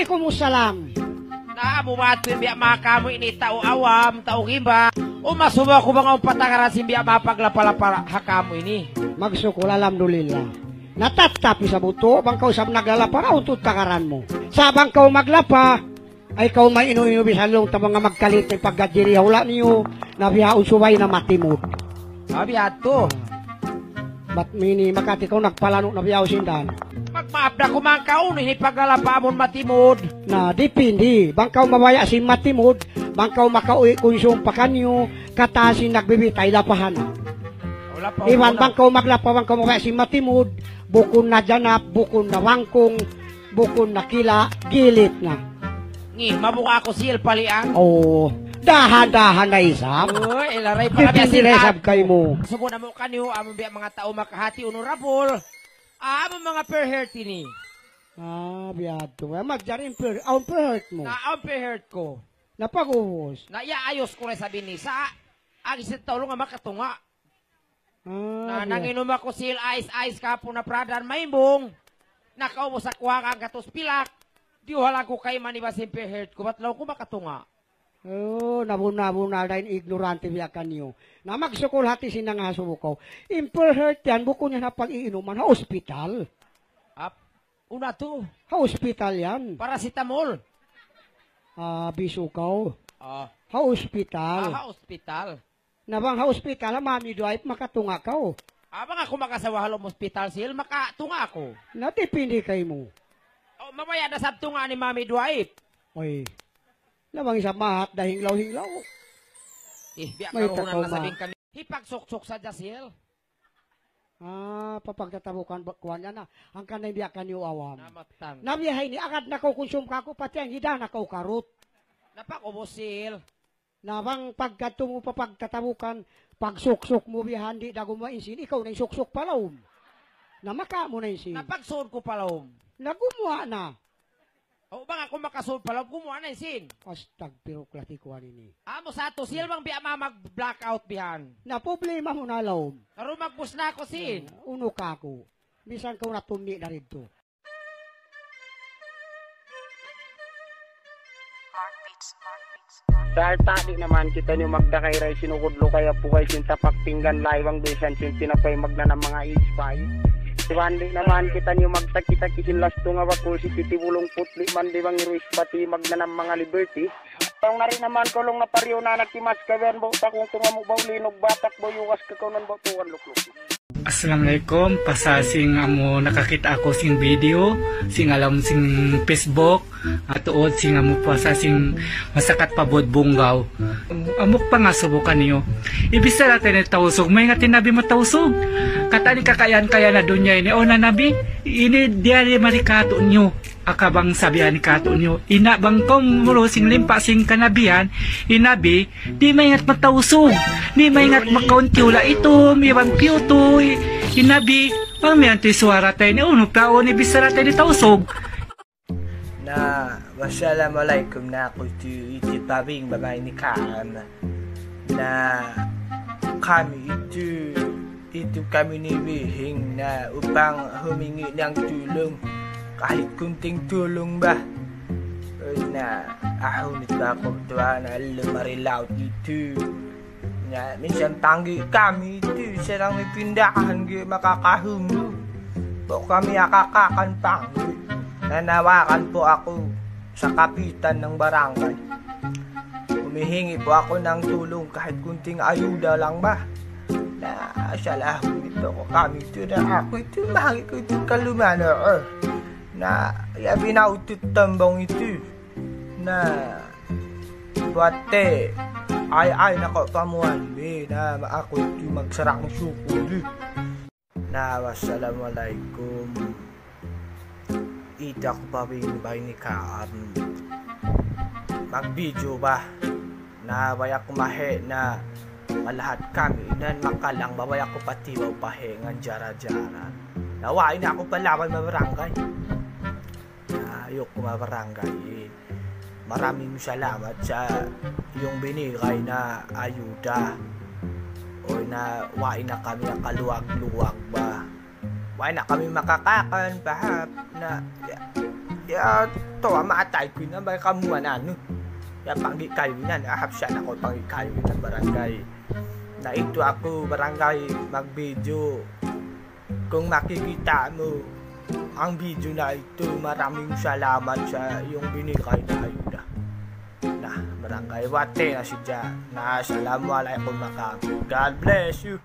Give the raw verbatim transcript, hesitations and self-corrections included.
Waalaikumsalam. Na, amu ba tuud in biya' manga kamu ini, tau awam, tau gimba. Umasubu aku bang awn patakaran sin biya' manga paglapa-lapa ha kamu ini. Magsukul, alhamdulillah. Na tattap isab tuud, bang kaw isab naglalapa, awn tuud takaran mu. Sa' bang kaw maglapa, ay kaw mainu-inu bisan laung ta manga magkalit in pagkajiri ha hula' niyu, na bihaun subay na matimud. Ah, biya' hādtu. Bat mini makati kaw nagpalanu' na biya' sin dan. Magmaap da ku man kaw, ini paglalapa amun matimud. Na, dipindi. Bang kaw mabaya' sin matimud, bang kaw makauwi' kunsum pa kaniyu, katan sin nagbibitay lapahan. Wala pa. Iban wala. Bang kaw maglapa, bang kaw mabaya' sin matimud, bukun na janap, bukun na bangkung, bukun na kila', gilit na. Ngi, mabuga' aku, Sil, palian. Oo. Dahan-dahan na isab. Uy, ilaray pa. Dipindi na isab kaymu. Subu namu' kaniyu, amu biya' manga tau makahati, honorable. Ah, amu manga per heart ini. Ah, biya' hādtu. Eh, magjarin per, awn per heart mu. Na, awn per heart ku. Na pag-ubus. Na, iyaayus ku ra isab ini. Sa', agi sin tau laung nga makatunga'. Ah, na, biya'. Nanginum aku, Sil, ice, ice kahapun na, brother, maimbung. Nakaubus aku hanggatus pilak. Diyuhal aku kayman iban sin per heart ku, bat laung ku makatunga'. Oh, nabunal-bunal da in ignorante biya' kaniyu. Na magsukul hati sin nangasubu kaw. In per heart yan, bukun yan ha pag-iinuman, ha ospital. Ap, unu tuud? Ha ospital yan. Paracetamol. Ah, bisu kaw. Ah. Ha ospital. Ah, ha ospital. Na bang ha ospital, ha Mami Dwight, makatunga' kaw. Ah, bang aku makasawa ha lawm ospital, Sil, makatunga' aku. Na dipindi kaymu. Oh, mabaya' da isab tunga' ni Mami Dwight. Uy. Na bang isab mahat da hinglaw-hinglaw. Eh, biya' mayta' karuhunan kaw na ma- sabing kami. Hipagsuksuk sadja, Sil. Ah, pa pagtatabukan ba, kuwan yan na. Hangkan na in biya' kaniyu awam. Namattan. Na biya' ha ini, agad na kaw kunsum kāku', pati in hida na kaw karut. Na pag-ubus, Sil. Na bang pagkadtu mu pa pagtatabukan, pagsuksuk mu biya' ha yan, di' da gumuwa' in sin, ikaw na in suksuk pa lawm. Na makawa' mu na in sin. Na pagsūd ku pa lawm. Na gumuwa' na. O, bang aku makasūd pa lawm, gumuwa' na in sin. Astagfirullah, ti kuwan ini. Amu sa tuud, Sil, bang biya' ma mag-blackout bihan. Na problema mu na lawm. Karu magbus na aku, Sil. Eh, unu kāku'. Misan kaw natunni' na didtu. Sa' alta' di' na man kitaniyu magdakay ray sin ugud lukay, apu kay sin tapak pinggan, laywang bisan sin tinapay, magnanam manga ispay. Iban di' na man kitaniyu magtaki-taki sin lastu nga bakul, si titi bulung putli' man di' bang iru ispati, magnanam manga liberty. Tong nari na man kulung na pariyu na nakimas kawian, bau takung tunga mu, bau linug batak, bau yugas kakaunan, bau tuwan lukluk. Assalamualaikum, pasal sin amu nakakita' aku sin video, sin ha lawm sin Facebook, atuud sin amu pasal sin masakat pa Buud Bunggaw. Amu ku pangasubu kaniyu. Ibichara ta in Tausug, maingat in Nabi magtausug. Katan in kakayan-kayan ha dunya ini, o na Nabi, ini diyari mari kātu'niyu. Aka bang sabihan kātu'niyu, ina bang kaw mulu sin limpa sin kanabihan, in Nabi, di' maingat magtausug, di' maingat magkaun tiyula' itum, iban piyutu, i-, in Nabi, bang miyan ti suwara ta ini, unu pa, unu bichara ta ini Tausug. Na, wassalamu alaykum, na aku itu, itu Pabing, babai ni Kaan. Na, kami itu, itu kami ni Bihing na upang humingi ng tulong, kahit kunting tulong ba. Na, ahunit ba aku tuwa na lumarilaw dito. Na, minsan panggi kami itu, sarang mipindahan, di' makakahunit. Po kami akakakan panggi. Nanawagan po ako sa kapitan ng barangay. Humihingi po ako ng tulong kahit kunting ayuda lang ba. Na, salah nito ko kami ito na ako ito, mahal ko ito kalumano, eh. Na, ya binautut tambang ito. Na, buwate, ay, ay, nako, pamuan, be, na, ako ito magsarang suko, eh. Na, wassalamualaikum. Ita ku pa bin bay ni Kaan. Mag-video ba? Na baya' ku mahe na malahat kami. Inan makalang ba baya' ku patibaw pahe ngan jara-jara. Na wa ini aku palaban mabarangay. Na, ayuku mabarangay. Maraming salamat sa iyong binigay na ayuda. O na, wa na kami nakaluwag-luwag ba. Wa na kami makakakan, pahap na, ya, ya, Tawa matay ku na ba kamu anu. Ya panggi kayu na, ahap siya na ko panggi kayu na barangay. Na itu aku barangay mag-video. Kung makikita mo ang video na ito, maraming salamat sa iyong binigay na ayuda. Na, barangay Wate na siya. Na, assalamualaikum maka. God bless you.